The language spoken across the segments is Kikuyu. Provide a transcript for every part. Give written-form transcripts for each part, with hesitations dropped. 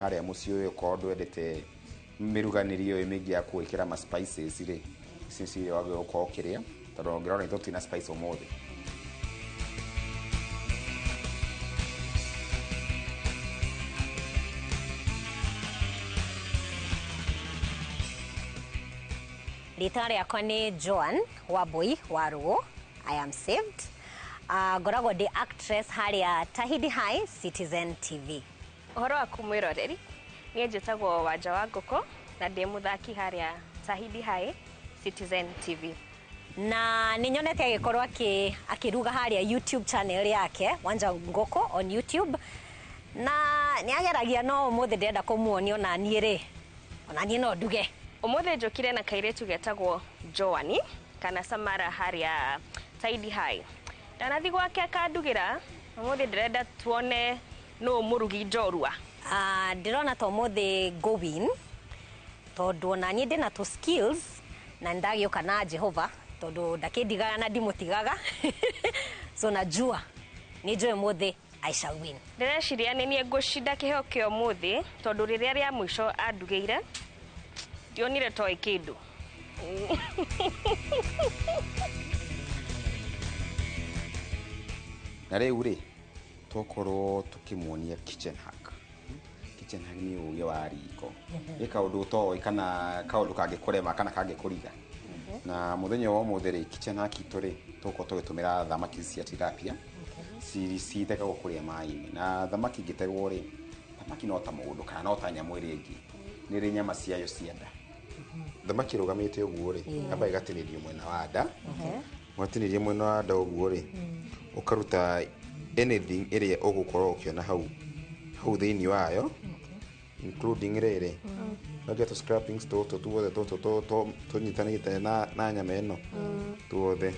Harĩa mũciĩ ũyũ ũkorwo ndwendete mĩruganĩrie ũyũ mĩingĩ ya gwĩkĩra ma spices rĩ, ici nĩcio irio wagĩrĩirwo gũkorwo ũkĩrĩa, tondũ ũngĩrora ithuĩ tũtirĩ na spice ũmũthĩ. Rĩtwa rĩakwa nĩ Joan Wambui Warũgũ, I am saved. Ngoragwo ndĩ actress harĩa Tahidi High Citizen TV. Ũhoro waku mwĩroreri, niĩ njĩtagwo Wanja wa Ngũkũ na ndĩ mũthaki harĩa Tahidi High Citizen TV. Na nĩ nyonete agĩkorwo akĩruga harĩa YouTube channel yake Wanja Ngũkũ on YouTube, na nĩ ageragia, no ũmũthĩ ndĩrenda kũmuonia ona niĩ rĩ, ona niĩ no nduge. Ũmũthĩ njũkire na kairĩtu getagwo Joani kana Samara harĩa Tahidi High. Ndanathi gwake akandugĩra, ũmũthĩ ndĩrenda tuone nũ mũrugi njorua. Ndĩrona ta ũmũthĩ ngũ-win, tondũ ona niĩ ndĩna tũ skills na nĩndagĩũka na Jehova, tondũ ndakĩndigaga na ndimũtigaga. So najua nĩ njũĩ ũmũthĩ I shall win. Ndĩreciria nĩ niĩ ngũcinda kĩheo kĩa ũmũthĩ, tondũ rĩrĩa rĩa mũico andugĩire ndionire toĩ kĩndũ. Na rĩu rĩ, tũkorwo tũkĩmuonia kitchen hack. Kitchen hack nĩ ũgĩ wa riko, ĩ kaũndũ ũtoĩ kana kaũndũ kangĩkũrema kana kangĩkũriga. Na mũthenya wa ũmũthĩ rĩ, kitchen hack itũ rĩ, tũgũkorwo tũgĩtũmĩra thamaki cia tilapia citegagwo kũrĩa maĩ-inĩ. Na thamaki ingĩtegwo rĩ, thamaki no ta mũndũ kana no ta nyamũ ĩrĩa ĩngĩ, nĩ ĩrĩ nyama ciayo cia nda. Thamaki ĩrũgamĩte ũguo rĩ, yambaga ĩgatinĩrio mwena wa nda. Watinĩria mwena wa nda ũguo rĩ, ũkaruta anything ĩrĩa ũgũkorwo ũkĩona hau hau thĩinĩ wayo, including rĩrĩ nonge tũ scrapings tũtũ tuothe tũtũ tũnyitanĩte na nyama ĩno tuothe.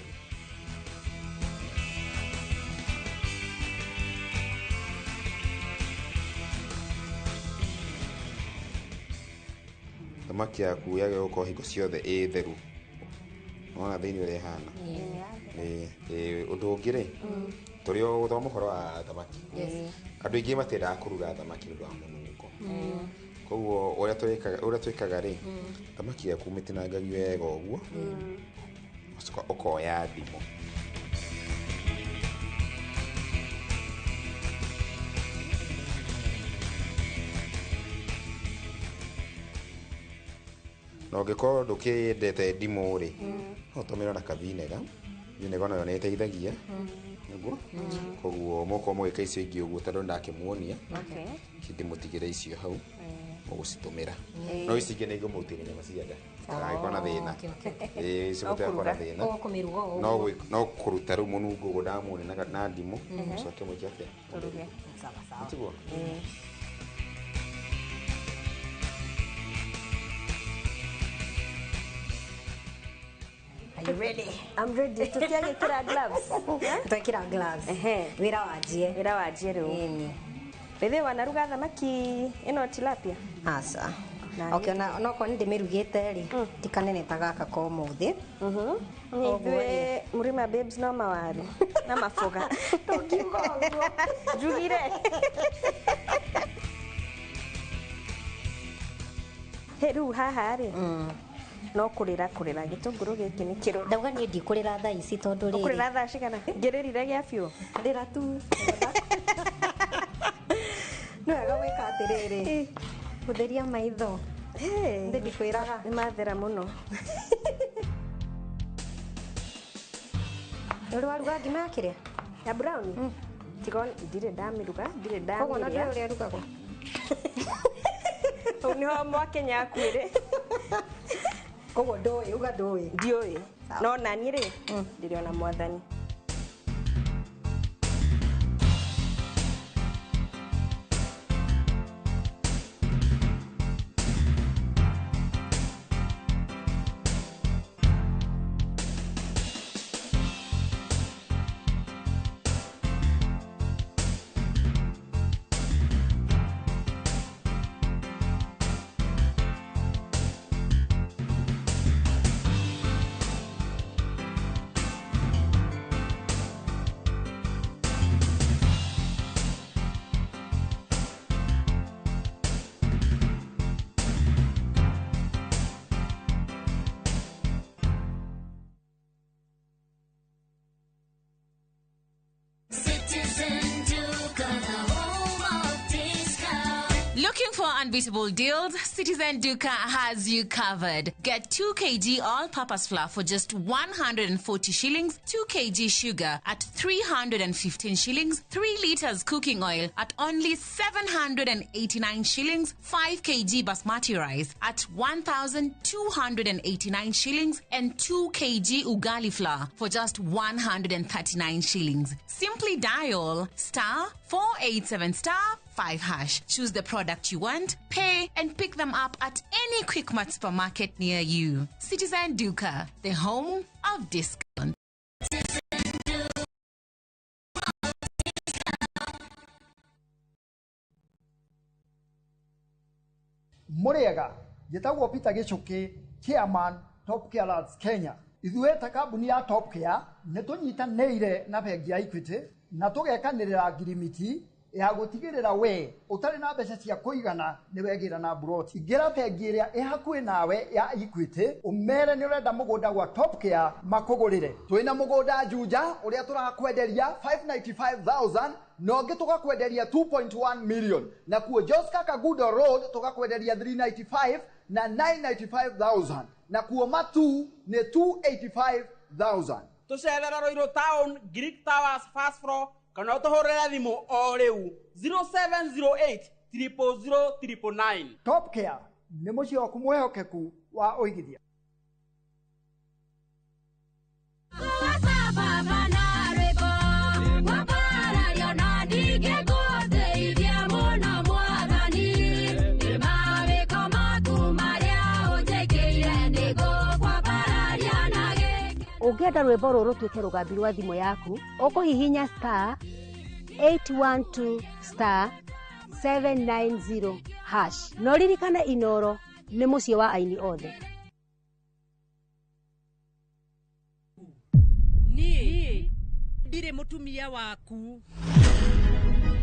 Thamaki yaku yagĩrĩirwo gũkorwo hingo ciothe ĩ theru. Wona thĩinĩ ũrĩa ĩhana. Ũndũ ũngĩ rĩ, tũrĩ o gũthoma ũhoro wa thamaki, andũ aingĩ matiendaga kũruga thamaki nĩ ũndũ wa mũnungo. Koguo ũrĩa twĩkaga rĩ, thamaki yaku mĩtinangagia wega ũguo, ũgacoka ũkoya ndimũ. Na ũngĩkorwo ndũkĩendete ndimũ rĩ, no ũtũmĩre na kavinega. Vinegar nayo nĩ ĩteithagia nĩguo. Koguo mũkorwo mũgĩka icio ingĩ ũguo, tondũ ndakĩmuonia, ndĩmũtigĩre icio hau mũgũcitũmĩra, no ici ingĩ nĩ ngũmũrutĩria nyama cia nda itaragĩkorwo na thĩna. Ĩĩ, icio mũtigakorwo na thĩna. Kũmĩruga ũguo. No kũruta rĩu mũnungo ũguo ndamuonia na ndimũ, mũcoke mwĩke atĩa? Tũruge. Sawa sawa. Tiguo? Are you ready? I'm ready. Tũtiagĩkĩra gloves. Twekĩra gloves. Wĩra wanjie. Wĩra wanjie rĩu. Ĩni. Rĩthĩ wanaruga thamaki ĩno tilapia? Aca. Okay, ona onokorwo nĩ ndĩmĩrugĩte rĩ, ti kanene ta gaka ka ũmũthĩ. Ithuĩ Mrima Babes no mawaru na maboga. Ndũngiuga ũguo. Njugire. He rĩu haha rĩ, no kũrĩra kũrĩra gĩtũngũrũ gĩkĩ nĩ kĩrũrũ. Ndauga niĩ ndikũrĩra thaa ici tondũ rĩrĩ. Ũkũrĩra thaa cigana? Ngĩrĩrire gĩa biũ. Rĩra tu. Nĩ wega gwĩka atĩrĩrĩ, gũtheria maitho. Ndĩ ndikwĩraga. Nĩ mathera mũno. Nĩ ũrĩ waruga ngima ya kĩrĩa? Ya brown? Tiga ndirĩ ndamĩruga, ndirĩ Koguo ona ndamĩrĩa. ndũĩ ũrĩa ĩrugagwo. Hau nĩho Mwakenya akuĩre. Koguo ndũĩ, uga ndũĩ. Ndiũĩ. No naniĩ rĩ, ndĩrĩ ona mwathani. Looking for unbeatable deals? Citizen Duka has you covered. Get 2 kg all-purpose flour for just 140 shillings, 2 kg sugar at 315 shillings, 3 liters cooking oil at only 789 shillings, 5 kg basmati rice at 1,289 shillings, and 2 kg ugali flour for just 139 shillings. Simply dial star 487 star 5 hash. Choose the product you want, pay, and pick them up at any Quickmart supermarket near you. Citizen Duka, the home of discount. Muriega njĩtagwo Peter Gichuki, chairman Top Care Lads Kenya. Ithuĩ ta kambuni ya Top Care nĩ tũnyitanĩire na bengi ya Equity na tũgekanĩrĩra ngirimiti ya gũtigĩrĩra we ũtarĩ na mbeca cia kũigana nĩ wegĩra na mburoti. Ingĩra bengi ĩrĩa ĩ hakuhĩ nawe ya Equity ũmere nĩ ũrenda mũgũnda gwa Top Care makũgũrĩre. Twĩna mũgũnda Juja ũrĩa tũrakwenderia 595,000 na ũngĩ tũgakwenderia 2.1 million, na kuo Joska Kagudo Road tũgakwenderia 395 na 995,000, na kuo Matu nĩ 285,000. Tũcerera Ruiru Town, Greek Towers first floor, kana ũtũhũrĩre thimũ o rĩu 0708 000 999. Top Care nĩ mũciĩ waku mwĩhokeku wa ũigithia. Ũngĩenda rwĩmbo rũrũ rũtuĩke rũgambi rwa thimũ yaku, ũkũhihinya star 812 star 790 hash. Na ũririkane Inoro nĩ mũciĩ wa aini othe. Niĩ ndirĩ mũtumia waku.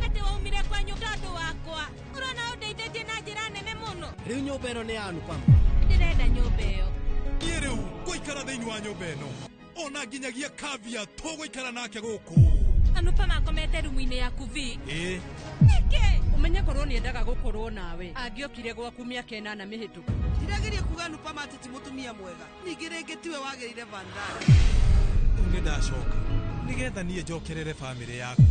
Atĩ waumire kwanyu tondũ wakwa. Ũrona ũndeithĩtie na njĩra nene mũno. Rĩu nyũmba ĩno nĩ ya Anupama. Ndĩrenda nyũmba ĩyo. Niĩ rĩu ngũikara thĩinĩ wa nyũmba ĩno ona nginyagia Kavya tũgũikara nake gũkũ. Anupama akomete rumu-inĩ yaku vi. Ĩĩ. Nĩkĩ? Ũmenye korwo nĩendaga gũkorwo nawe angĩokire gwaku mĩaka 8 mĩhĩtũku. Ndirageria kuga Anupama atĩ ti mũtumia mwega, ningĩ rĩngĩ tiwe wagĩrĩire Vandana. Rĩu nĩ ndacoka nĩgetha niĩ njokerere bamĩrĩ yaku.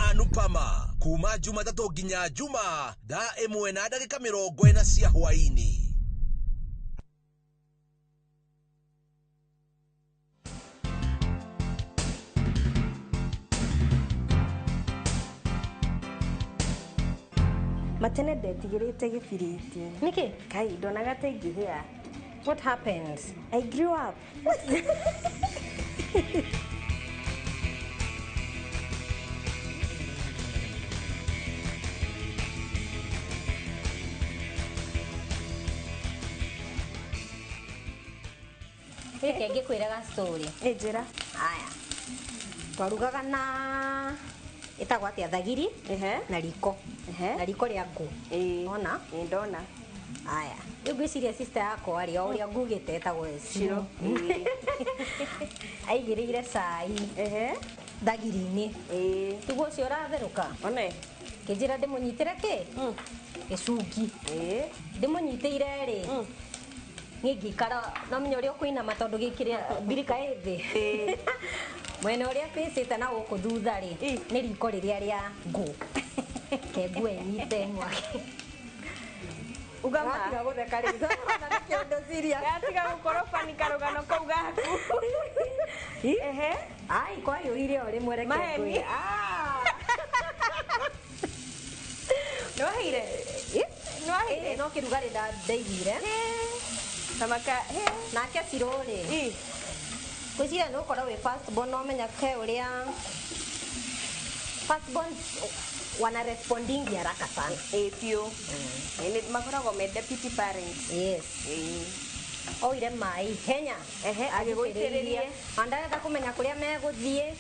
Anupama kuma Jumatatũ nginya Juma thaa 1:40 cia hwaĩ-inĩ. Matene ndetigĩrĩte gĩbiriti. Nĩkĩ? Kai ndonaga ta ingĩhĩa. What happened? I grew up. Reke ngĩkwĩraga story. Ĩ njĩra. Aya. Twarugaga na ĩtagwo atĩa thagiri na riko. Na riko rĩa ngũ. Ona? Ĩ ndona. Aya. Rĩu ngwĩciria sister yakwa rĩ, o ũrĩa ngugĩte etagwo Ciro. Aigĩrĩire cai thagiri-inĩ. Tiguo ũcio ũratherũka. One. Kĩnjĩra ndĩmũnyitĩre kĩ? Gĩcungi. Ndĩmũnyitĩire rĩ, niĩ ngĩikara no menya ũrĩa ũkũinama tondũ gĩkĩrĩa mbirika ĩ thĩ. Mwena ũrĩa bĩcĩte na gũkũ thutha rĩ, nĩ riko rĩrĩa rĩa ngũ. Ke nguo ĩnyite mwaki. Ugama. Gatiga gũtheka rĩu. Ũrona nĩ kĩũndũ serious. Gatiga gũkorwo funny karũgano kau gaku. Ehe. Ai, kwahiũhire o rĩmwe reke Maheni. ngwĩre. Ah. Nĩwaheire? Nĩwaheire? No kĩrugarĩ ndaiguire. Tamaka. Nake Ciro rĩ, ngwĩciria nĩ ũkorwo wĩ first born, no menya ke ũrĩa first born wana respondingi haraka sana. Ĩ biũ. Makoragwo me deputy parents. Yes. Oire maĩ ihenya. Ehe, agĩgũitĩrĩria. Na ndarenda kũmenya kũrĩa megũthiĩ.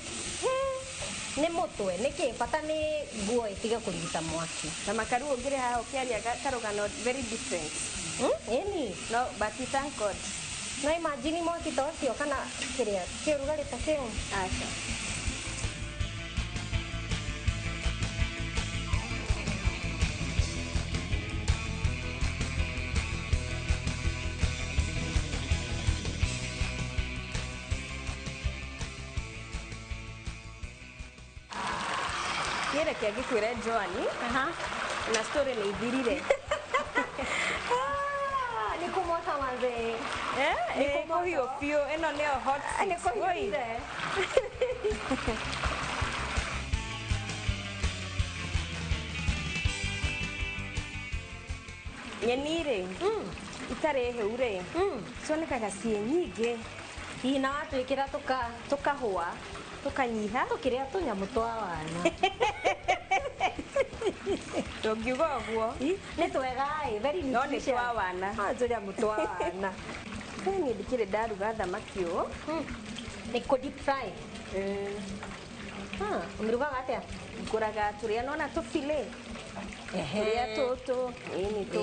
Nĩ mũtwe, nĩkĩ bata nĩ nguo ĩtige kũrigita mwaki. Na makaru ũngĩrĩ haha ũkĩaria karũgano very different. Ĩni. No, but we thank God. No imagine mwaki ta ũcio kana kĩrĩa kĩũrugarĩ ta kĩu. Aca. Niĩ reke ngĩkwĩre Joani, na story nĩ ithirire. Nĩ kũmota manze. Nĩ kũhiũ biũ, ĩno nĩyo hot seat. Nĩ kũhiũhire. Nyeni rĩ, itarĩ hĩu rĩ, cionekaga ciĩ nyingĩ. Hihi na watwĩkĩra tũkahũa, tũkanyiha, tũkĩrĩa tũnyamũ twa wana. Ndũngiuga ũguo. Nĩ twega ĩ, very No nĩ nutritious. twa wana. Ah, tũnyamũ twa wana. Niĩ ndikĩrĩ ndaruga thamaki ũũ. Nĩ kũ deep fry. Ũmĩrugaga atĩa? Ngũraga tũrĩa nona tũbile. Tũrĩa tũtũ, ĩni tũ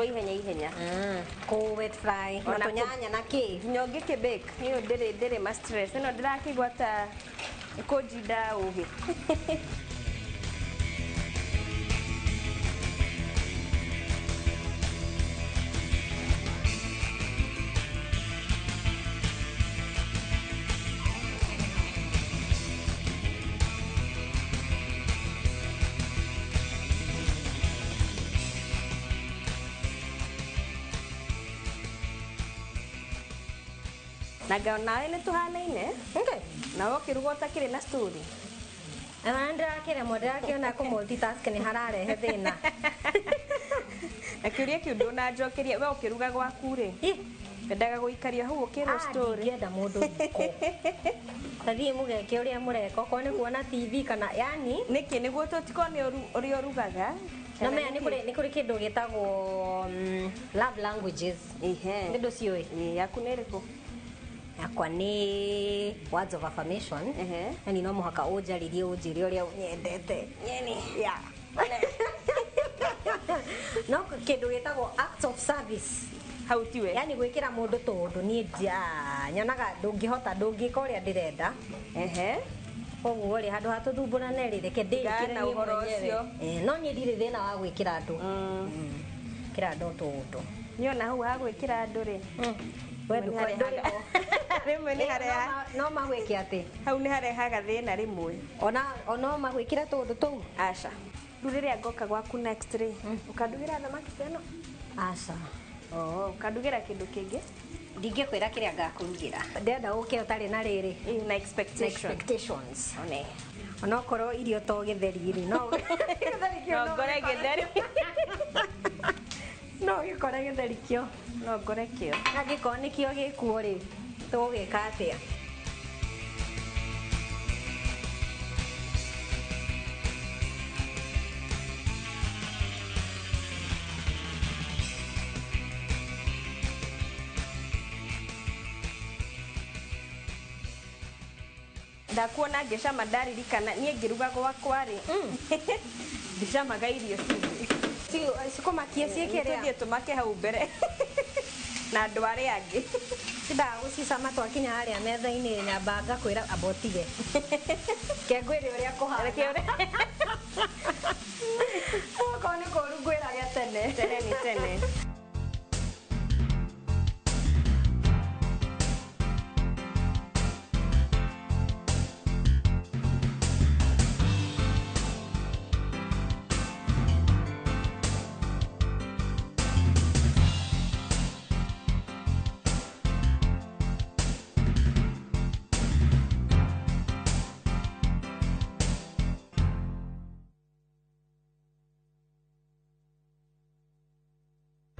ihenya ihenya. Kũ wet fry, na Ona tũnyanya na kĩ. Nginya ũngĩkĩ bake, ĩyo ndĩrĩ ma stress. Ĩno ndĩrakĩigua ta ĩkũnjinda ũgĩ. Na ngao nawe nĩ tũhanaine. Nawe ũkĩruga ũtakĩrĩ na story. Ona ndĩrakĩremwo, ndĩrakĩona kũ multitask nĩ hararehe thĩna. Na kĩũria kĩu ndũnanjokeria, we ũkĩruga gwaku rĩ, wendaga gũikaria hau ũkĩrwo story? Ndingĩenda mũndũ riko. Tathiĩ mũgeke ũrĩa mũreka, okorwo nĩ kuona TV kana yani. Nĩkĩ nĩguo tũtikone ũrĩa ũrugaga? Na maya nĩ kũrĩ kĩndũ gĩtagwo love languages. Nĩ ndũciũĩ? Yaku nĩ ĩrĩkũ? Yakwa nĩ words of affirmation. Yani no mũhaka ũnjarĩrie ũnjĩre ũrĩa ũnyendete. Nyeni. Yeah. No kĩndũ gĩtagwo acts of service. Hau tiwe. Yani gwĩkĩra mũndũ tũũndũ niĩ nyonaga ndũngĩhota, ndũngĩka ũrĩa ndĩrenda. Koguo rĩ, handũ ha tũthumbũrane rĩ, reke ndĩĩkĩre Tigana niĩ ũhoro mwenyewe. ũcio. No niĩ ndirĩ thĩna wa gwĩkĩra andũ. Kĩra andũ tũũndũ. Niĩ ona hau ha gwĩkĩra andũ rĩ, We ndũrĩ ho. Rĩmwe nĩ hareha. No magwĩke atĩ? Hau nĩ harehaga thĩna rĩmwe. Ona no magwĩkĩra tũũndũ tũu? Aca. Rĩu rĩrĩa ngoka gwaku next rĩ, ũkandugĩra thamaki ta ĩno? Aca. Oh, ũkandugĩra kĩndũ kĩngĩ? Ndingĩkwĩra kĩrĩa ngakũrugĩra. Ndĩrenda ũke ũtarĩ na rĩrĩ. Na expectation. Na expectations. One. Onokorwo irio to gĩtheri rĩ, no gĩtheri kĩo No ngore gĩtheri. No gĩkore gĩtheri kĩo. No ngore kĩo. Angĩkorwo nĩkĩo gĩkuo rĩ, tũgũgĩka atĩa? Ndakuona ngĩcama ndaririkana niĩ ngĩruga gwakwa rĩ, ndicamaga irio cikũmakie ciĩkĩrĩa? Tũthiĩ tũmake hau mbere na andũ arĩa angĩ. Tindaga gũcicama twakinya harĩa metha-inĩ nyamba ngakwĩra amba ũtige. Ke ngwĩre ũrĩa kũhana. Okorwo nĩ kũũru ngwĩrage tene. Tene nĩ tene.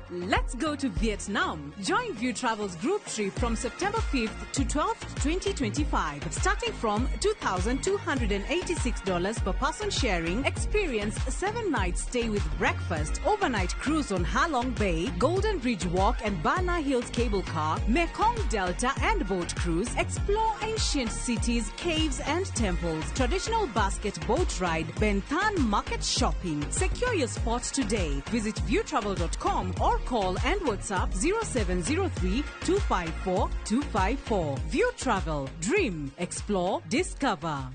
Let's go to Vietnam. Join View Travel's group trip from September 5th to 12th, 2025. Starting from $2,286 per person sharing, experience 7-night stay with breakfast, overnight cruise on Halong Bay, Golden Bridge Walk and Bana Hills Cable Car, Mekong Delta and boat cruise, explore ancient cities, caves and temples, traditional basket boat ride, Ben Thanh market shopping. Secure your spot today. Visit viewtravel.com or call and WhatsApp 0703 254 254. View Travel. Dream. Explore. Discover.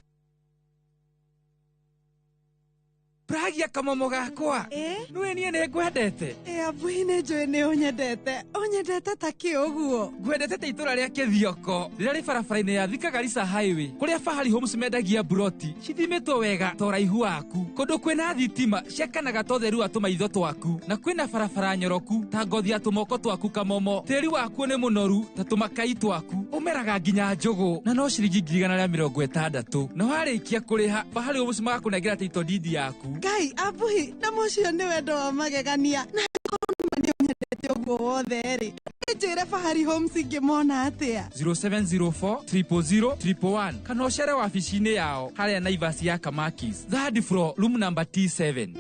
Pragia kamomo gakwa. Nĩwe niĩ nĩ ngwendete. Ĩ abuhi nĩ njũĩ nĩ ũnyendete. Ũnyendete ta kĩ ũguo? Ngwendete ta itũra rĩa Kĩthioko rĩrĩa rĩ barabara-inĩ ya Thika Garissa Highway kũrĩa Fahari Homes mendagia buroti cithimĩtwo wega ta ũraihu waku, kũndũ kwĩna thitima ciakanaga ta ũtheru wa tũmaitho twaku, na kwĩna barabara nyoroku ta ngothi ya tũmoko twaku kamomo. Tĩri wakuo nĩ mũnoru ta tũmakai twaku, ũmeraga nginya njũgũ na no ciringi 160,000, na warĩkia kũrĩha Fahari Homes magakũnengera title deed yaku. Ngai abuhi na mũcio nĩ wendo wa magegania na nĩ ũnyendete ũguo wothe rĩ. Njĩre Fahari Homes ingĩmona atĩa? 0704 000 111 kana ũcere wabici-inĩ yao harĩa Naivas ya Kamakis, third floor, room number T7.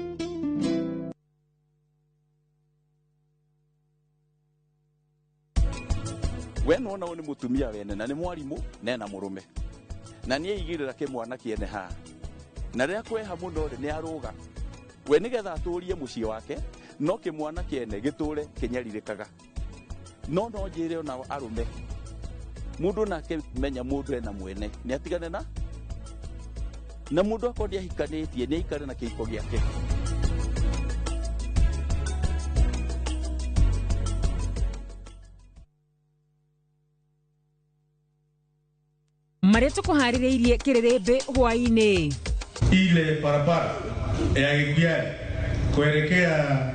We nona ũyũ nĩ mũtumia wene na nĩ mwarimũ nena mũrũme na nĩ aigĩrĩra kĩmwana kĩene haha na rĩrĩa kweha mũno rĩ nĩ arũga we nĩgetha atũrie mũciĩ wake no kĩmwana kĩene gĩtũre kĩnyarirĩkaga. No no njĩre ona arũme mũndũ nake menya mũndũ ena mwene nĩ atigane na mũndũ akorwo nĩahikanĩtie nĩ aikare na kĩhiko gĩake. Marĩa tũkũharĩrĩirie kĩrĩrĩmbĩ hwaĩ-inĩ. Ile barabara ya Gikuyu kuelekea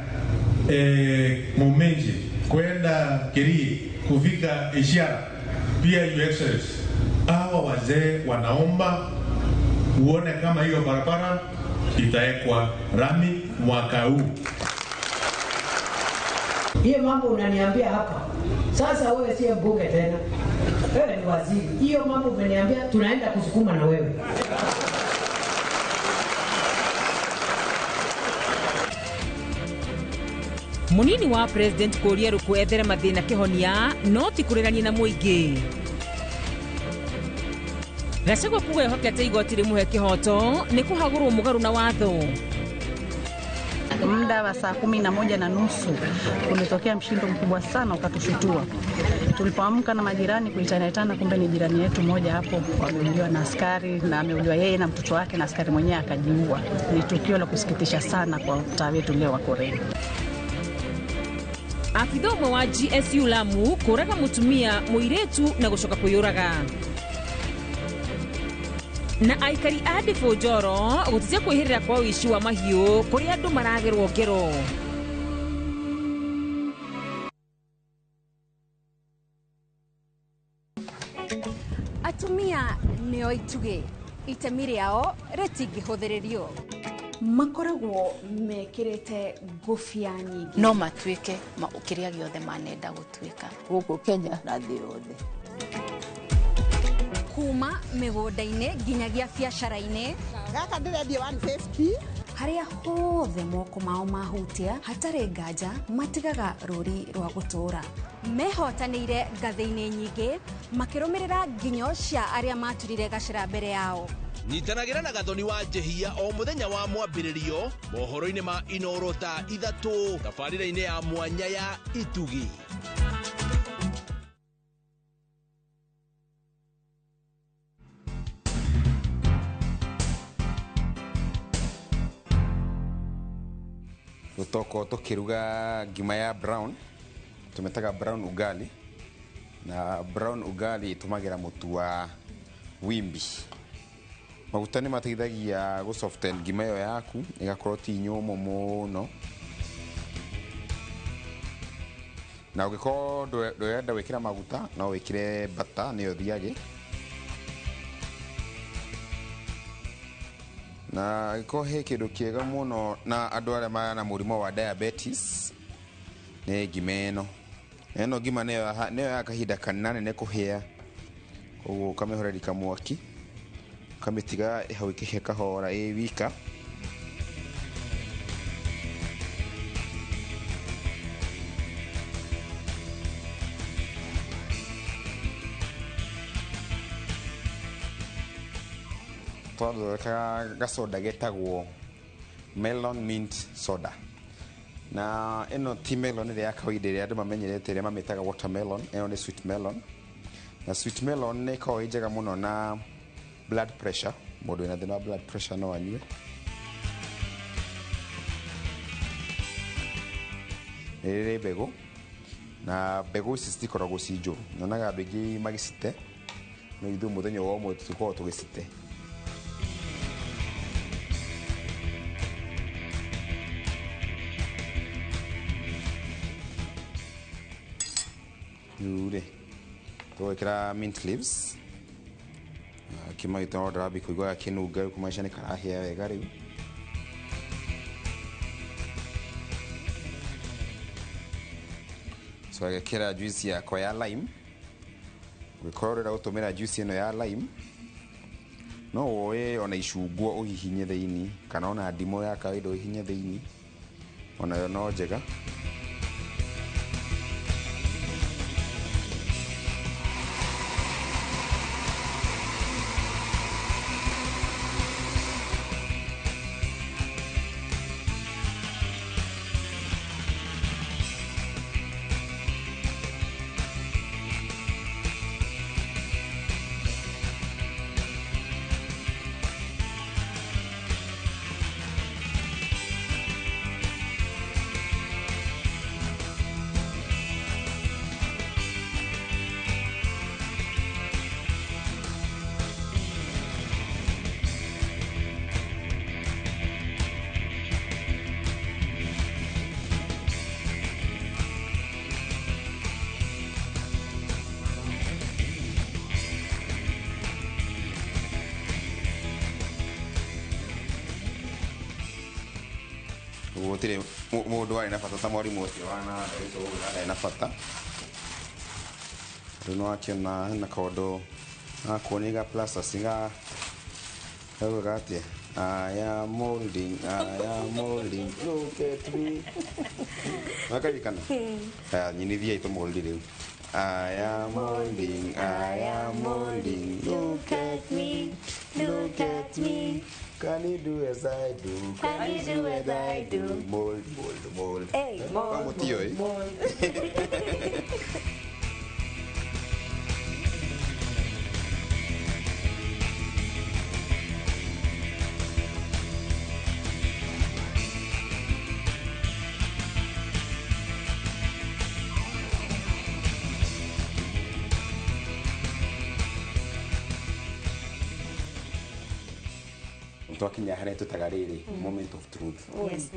Muminji kwenda Kirii kufika Ishiara, pia Your Excellency, hawa wazee wanaomba uone kama hiyo barabara itawekwa rami mwaka huu. Hiyo mambo unaniambia hapa sasa, wewe si mbunge tena, wewe ni waziri. Hiyo mambo umeniambia, tunaenda kusukuma na wewe. Munini wa president kũria Ruku ethere mathĩna kĩhonia no ti kũrĩrania na mũingĩ. Gachagua kuga ehokete igoti rĩmũhe kĩhoto nĩ kũhagũrwo mũgarũ na watho. Muda wa saa 11:30 kulitokea mshindo mkubwa sana ukatushutua. Tulipoamka na majirani kuitana, kumbe ni jirani yetu mmoja hapo ameuliwa na askari, na ameuliwa yeye na mtoto wake, na askari mwenyewe akajiua. Ni tukio la kusikitisha sana kwa mtaa wetu leo wa Koreni. Afitha ũmwe wa GSU Lamu kũraga mũtumia mũirĩtu na gũcoka kwĩyũraga. Na aikari a Ndibũ-Njoro gũtetia kwĩhĩrĩra kwa ũici wa mahiũ kũrĩa andũ maragerwo ngero. Atumia nĩo itugĩ, itemi rĩao rĩtingĩhũthĩrĩrio. Makoragwo mekĩrĩte ngũbia nyingĩ no matuĩke kĩrĩa gĩothe manenda gũtuĩka gũkũ Kenya na thĩ yothe. Kuma mĩgũnda-inĩ nginyagia biacara-inĩ gaka ndĩrendia 150 harĩa hothe moko mao mahutia hatarĩ nganja matigaga rũri rwa gũtũũra. Mehotanĩire ngathĩ-inĩ nyingĩ makĩrũmĩrĩra nginyo cia arĩa maturire gacĩra mbere yao. Nyitanagĩra na Gathoni wa Njehia o mũthenya wa mwambĩrĩrio mohoro-inĩ ma Inoro thaa 3 tabarĩra-inĩ ya mwanya ya Itugi. Gũtokorwo tũkĩruga ngima ya brown, tũmĩtaga brown ugali, na brown ugali ĩtũmagĩra mũtu wa wimbi. Maguta nĩ mateithagia gũ soften ngima ĩyo yaku ĩgakorwo ti nyũmũ mũno. Na ũngĩkorwo ndũrenda gwĩkĩra maguta no wĩkĩre butter nĩyo thiagĩ. Na angĩkorwo he kĩndũ kĩega mũno na andũ arĩa mena mũrimũ wa diabetes nĩ ngima ĩno. Ĩno ngima nĩyo ya kahinda kanene kũhĩa, koguo ũkamĩhoreria kamwaki ũkamĩtiga hau ĩkĩhĩa kahora ĩ wika. Twathondekaga gacoda getagwo melon mint soda. Na ĩno ti melon ĩrĩa ya kawaida ĩrĩa andũ mamenyerete ĩrĩa mamĩtaga watermelon, ĩno nĩ sweet melon. Na sweet melon nĩ ĩkoragwo ĩ njega mũno na blood pressure, mũndũ wĩna thĩna wa blood pressure no anyue. Nĩ rĩrĩ mbegũ na mbegũ ici citikoragwo ci njũru. Nyonaga andũ aingĩ magĩcite, no ithuĩ mũthenya wa ũmũthĩ tũkoragwo tũgĩcite. Rĩu rĩ tũgwĩkĩra mint leaves. Kima gitũ no ndĩrambia kũigua gakĩnunga rĩu kũmaanisha nĩ karahĩa wega rĩu. So ngekĩra juice yakwa ya lime. Ũngĩkorwo ũrenda gũtũmĩra juice ĩno ya lime, no woe ona icungwa ũhihinye thĩinĩ, kana ona ndimũ ya kawaida ũhihinye thĩinĩ, onayo no njega. Gũtirĩ mũndũ warĩ na bata ta mwarimũ ũcio wa ndarĩ na bata. Rĩu nĩwakĩona hena kaũndũ gakuonia ga plasters ga gaugaga atĩa? I am molding, I am molding, look at me. Wakaririkana? Aya, nyinithiai tũmoldi rĩu. I am molding, I am molding, look at me, look at me. Can you do as I do? Can you do as I do? Mold, mold, mold. Hey, mold, mold, mold. Twakinya harĩa tũtaga rĩrĩ moment of truth. Yes,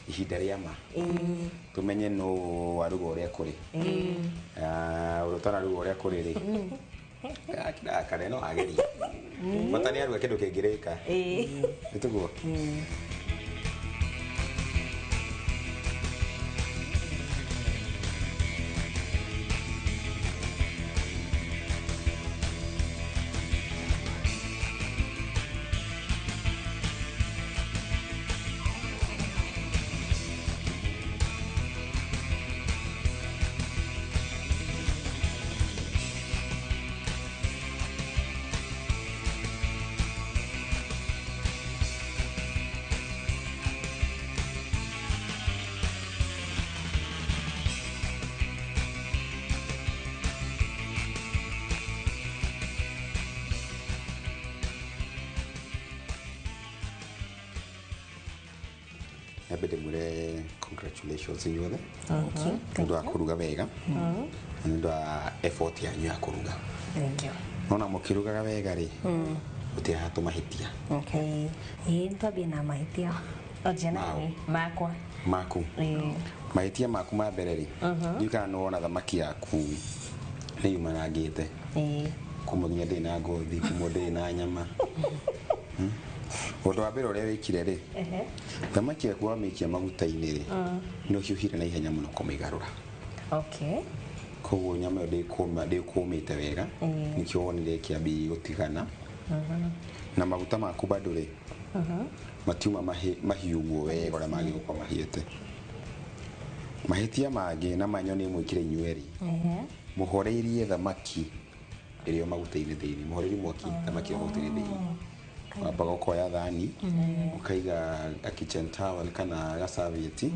ihinda rĩa ma tumenye no waruga ũrĩa kũrĩ. Ũrĩa ũtararuga ũrĩa kũrĩ rĩ akare no agerie bata nĩ aruga kĩndũ kĩngĩrĩka. Nĩ tũguo. Ndĩmwĩre congratulations inyuothe nĩ ũndũ wa kũruga wega na nĩ ũndũ wa effort yanyu ya kũruga. Nona mũkĩrugaga wega rĩ gũtirĩ tũmahĩtia. Ĩĩ twambie na mahĩtia makwa maku mahĩtia maku ma mbere rĩ ndiũĩ kana nĩwona thamaki yaku nĩ yumanangĩte kuma nginya ndĩrĩ na ngothi kuma ndĩrĩ na nyama. Ũndũ wa mbere ũrĩa wĩkire rĩ thamaki yaku wamĩikia maguta-inĩ rĩ nĩ ũhiũhire na ihenya mũno kũmĩgarũra. Koguo nyama ĩyo ndĩkũmĩte wega nĩkĩo wonire ĩkĩambia gũtigana na maguta maku bado rĩ matiuma mahiũ ũguo wega ũrĩa magĩrĩirwo gũkorwo mahiĩte. Mahĩtia mangĩ na manyo nĩ mwĩkire inyuĩ erĩ mũhoreirie thamaki ĩrĩ o maguta-inĩ thĩinĩ, mũhoreirie mwaki thamaki ĩrĩ o maguta-inĩ thĩinĩ. Wambaga ũkoya thani ũkaiga a kitchen towel kana gacavieti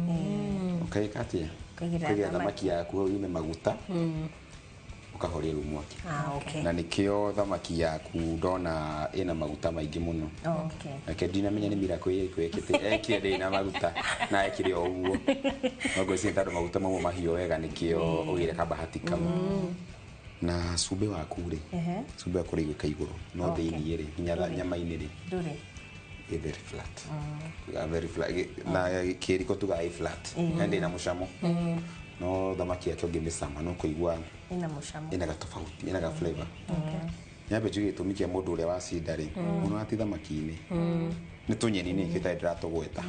ũkaika atĩa ũkaigĩrĩra thamaki yaku hau yume maguta Ũkahoria rĩu mwaki. Ah, okay. Na nĩkĩo thamaki yaku ndona ĩna maguta maingĩ mũno. Okay. Nake ndinamenya nĩ miracle ĩrĩkũ ĩkĩte, ekire ndĩrĩ na maguta na ekire o ũguo. No ngwĩciria tondũ maguta mauma mahiũ wega nĩkĩo ũgĩire kabahati kau. Na cumbĩ waku rĩ, cumbĩ waku ũrĩigĩka igũrũ no thĩiniĩ rĩ, nginya nyama-inĩ rĩ, Ndũrĩ. ĩ very flat. Very flat. Na kĩriko tugaga ĩ flat. Na ndĩrĩ na mũcamo. No thamaki yake ũngĩmĩcama no kũigua Ina mũcamo. ĩna gatofauti, ĩna ga flavor. Nyambe njuge gĩtũmi kĩa mũndũ ũrĩa wacinda rĩ, mũno ati thamaki-inĩ nĩ tũnyeni nĩ kĩtarĩ ndĩratũgweta.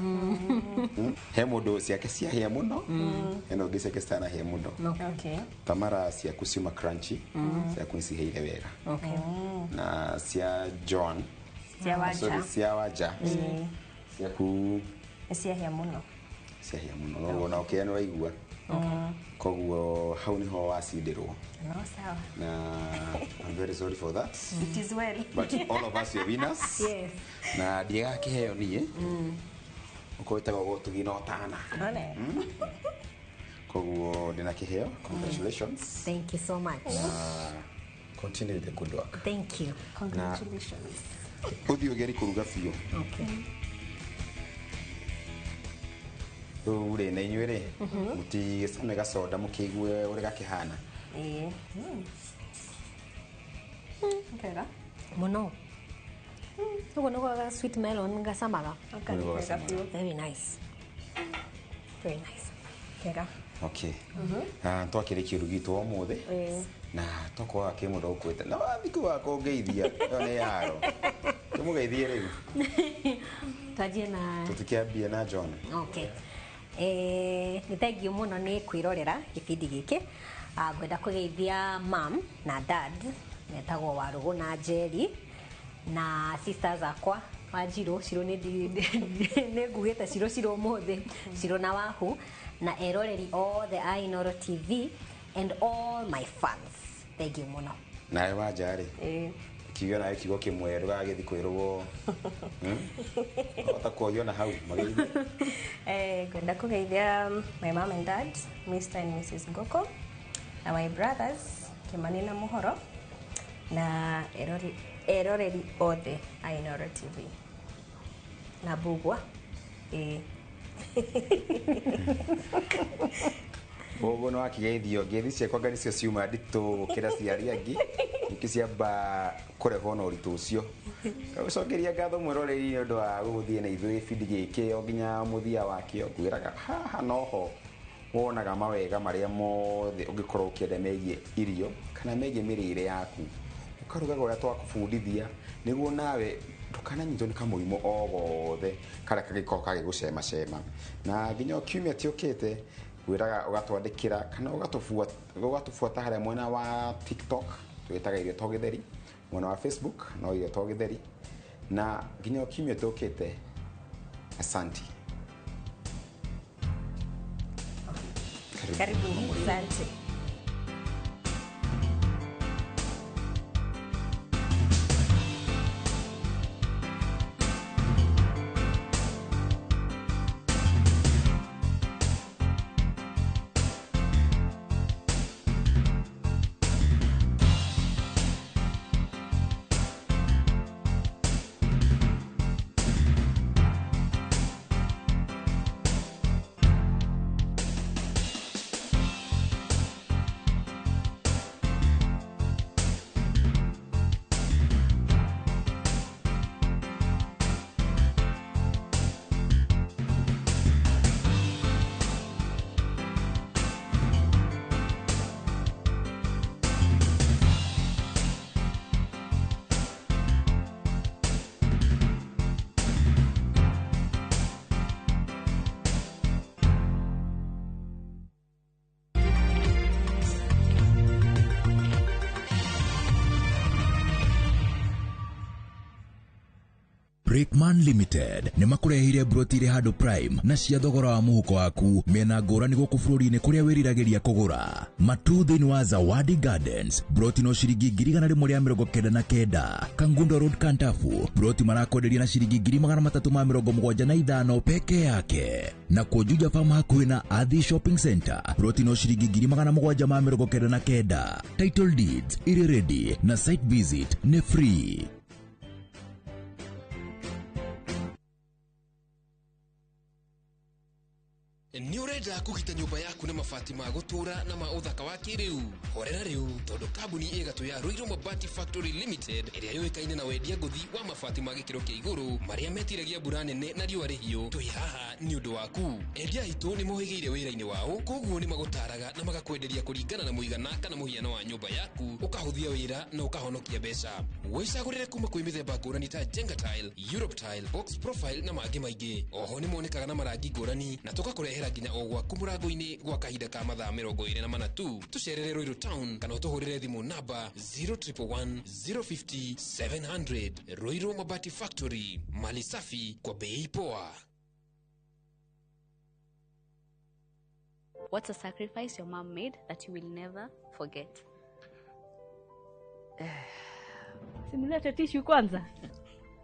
He mũndũ ciake ciahĩa mũno, hena ũngĩ ciake citanahĩa mũno. Okay. Tamara ciaku ciuma crunchy, ciaku nĩ cihĩire wega. Okay. Na cia John, Cia Wanja. sorry, cia Wanja, ciaku Nĩ ciahĩa mũno. ciahĩa mũno, noguo na ũkĩrĩa nĩ ũraigua. Koguo hau niho wacindĩrwo. No sawa. Na I'm very sorry for that. It is well. But all of us are winners. Yes. Na ndiaga kĩheo niĩ, ũkorwo wĩtagwo gũtugi na ũtana. One. Koguo ndĩna kĩheo, congratulations. Thank you so much. Na continue with the good work. Thank you. Congratulations. Ũthiĩ ũgerie kũruga biũ. Okay. Rĩu rĩ, na inyuĩ rĩ, mũtigĩcame gacoda mũkĩigue ũrĩa gakĩhana. Ĩĩ. Kega. Mũno. Ũguo nĩguo ga sweet melon gacamaga. Nĩguo gacamaga. Very nice. Very nice. Kega. Okay. Na twakĩrĩkia ũrugi witũ wa ũmũthĩ, na tokorwo kĩ mũndũ ũkwĩte na wathiĩ kũu wakũngeithia, ĩyo nĩ yaro. Tũmũgeithie rĩu. Twanjie na Tũtikĩambie na John. Okay. Nĩ thengiũ mũno nĩ kwĩrorera gĩbindi gĩkĩ. Ngwenda kũgeithia mam na dad metagwo Warũgũ na Njeri na sisters akwa Wanjirũ, Cirũ nĩ ngugĩte Cirũ Cirũ ũmũthĩ, Cirũ na Wahu, na eroreri othe a Inooro TV and all my fans. Thank you mũno. Nawe Wanja rĩ, kiugo nawe kiugo kĩmwe ndũgagĩthiĩ kwĩrwo, hota kuohio na hau mageithie. Ngwenda kũgeithia my mom and dad, Mr. and Mrs. Ngoko, na my brothers Kimani na Muhoro, na eroreri othe a Inooro TV na Bugwa. Ũguo nĩ wakĩgeithio ngeithi ciakwa nga nĩcio ciuma nditũ gũkĩra cia arĩa angĩ, ningĩ ciamba kũrehwo na ũritũ ũcio. Gũcokeria ngatho mwĩroreri nĩ ũndũ wa gũgũthiĩ na ithuĩ gĩbindi gĩkĩ o nginya mũthia wakĩo. Ngwĩraga haha noho wonaga mawega marĩa mothe ũngĩkorwo ũkĩenda megiĩ irio kana megiĩ mĩrĩre yaku, ũkarugaga ũrĩa twakũbundithia nĩguo nawe ndũkananyitwo nĩ kamũrimũ o gothe karĩa kangĩkorwo kagĩgũcemacema. Na nginya o kiumia tũkĩte ngwĩraga ũgatwandĩkĩra kana ũgatũbuata harĩa mwena wa TikTok twĩtaga Irio to Gĩtheri, mwena wa Facebook no Irio to Gĩtheri, na nginya o kiumia tũkĩte. Asanti. Karibuni. Asante. Brickman Limited nĩ makũreheire broti irĩ handũ prime na cia thogora wa mũhuko waku mĩena ngũrani gũkũ bũrũri-inĩ kũrĩa wĩriragĩria kũgũra. Matu thĩinĩ wa Zawadi Gardens, broti no ciringi 199,000. Kangundo Road Kantafu, broti marakwenderia na ciringi 375,000 peke yake. Na Juja Farm hakuhĩ na Athi Shopping Center, broti no ciringi 799,000. Title deeds iri ready na site visit ni free. Nĩ ũrenda kũgita nyũmba yaku na mabati ma gũtũũra na ma ũthaka wa kĩrĩu? Horera rĩu tondũ kambuni ĩgatũ ya Ruiru Mabati Factory Limited ĩrĩa yũĩkaine na wendia ngũthi wa mabati ma gĩkĩro kĩa igũrũ marĩa metiragia mbura nene na riũa rĩhiũ, twĩ haha nĩ ũndũ waku. Endia aitũ nĩ mohĩgĩire wĩra-inĩ wao, koguo nĩ magũtaraga na magakwenderia kũringana na mũigana kana mũhiano wa nyũmba yaku, ũkahũthia wĩra na ũkahonokia mbeca. Wĩcagũrĩre kuma kwĩ mĩthemba ngũrani ta Jenga Tile, Europe Tile, Box Profile na mangĩ maingĩ. Oho nĩ monekaga na marangi ngũrani na tũgakũrehera nginya o gwaku mũrango-inĩ gwa kahinda ka mathaa 24 tu. Tũcerere Ruiru Town kana ũtũhũrĩre thimũ namba 0111 050 700. Ruiru Mabati Factory, mali safi kwa bei poa. What's a sacrifice your mom made that you will never forget? Simulete tissue kwanza.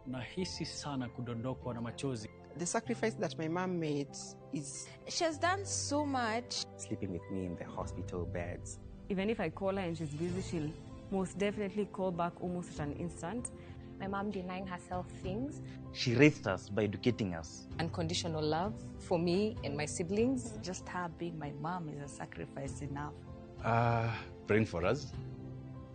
Nahisi sana kudondokwa na machozi. The sacrifice that my mom made is... She has done so much. Sleeping with me in the hospital beds. Even if I call her and she's busy, she'll most definitely call back almost at an instant. My mom denying herself things. She raised us by educating us. Unconditional love for me and my siblings. Just her being my mom is a sacrifice enough. Praying for us.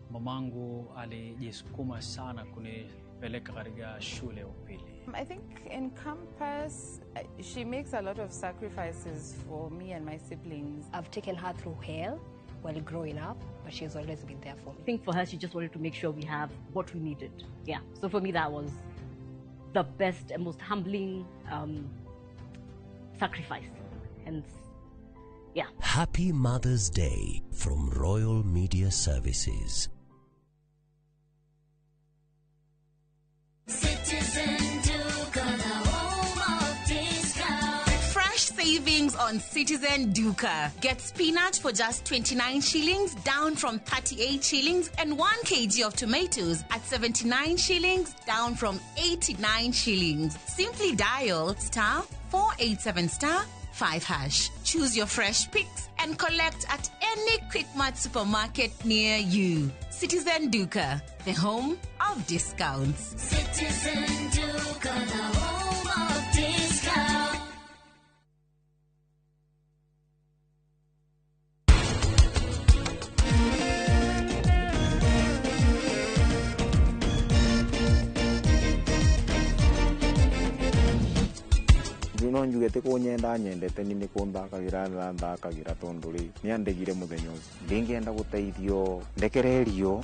Mamangu alijisukuma sana kunipeleka katika shule ya upili. I think in campus, she makes a lot of sacrifices for me and my siblings. I've taken her through hell while growing up, but she's always been there for me. I think for her, she just wanted to make sure we have what we needed. Yeah, so for me, that was the best and most humbling sacrifice. And yeah. Happy Mother's Day from Royal Media Services. Citizen Duka, the home of discount. Fresh savings on Citizen Duka. Get spinach for just 29 shillings, down from 38 shillings, and 1 kg of tomatoes at 79 shillings, down from 89 shillings. Simply dial star 487 star 5#. Choose your fresh picks and collect at any Quickmart supermarket near you. Citizen Duka, the home of discounts. Citizen Duka, the home of discounts. No njuge ti kunyenda nyendete ni ni kunthakagira na nthakagira tondu ri ni andegire muthenya ucio ndingienda guteithio ndekererio.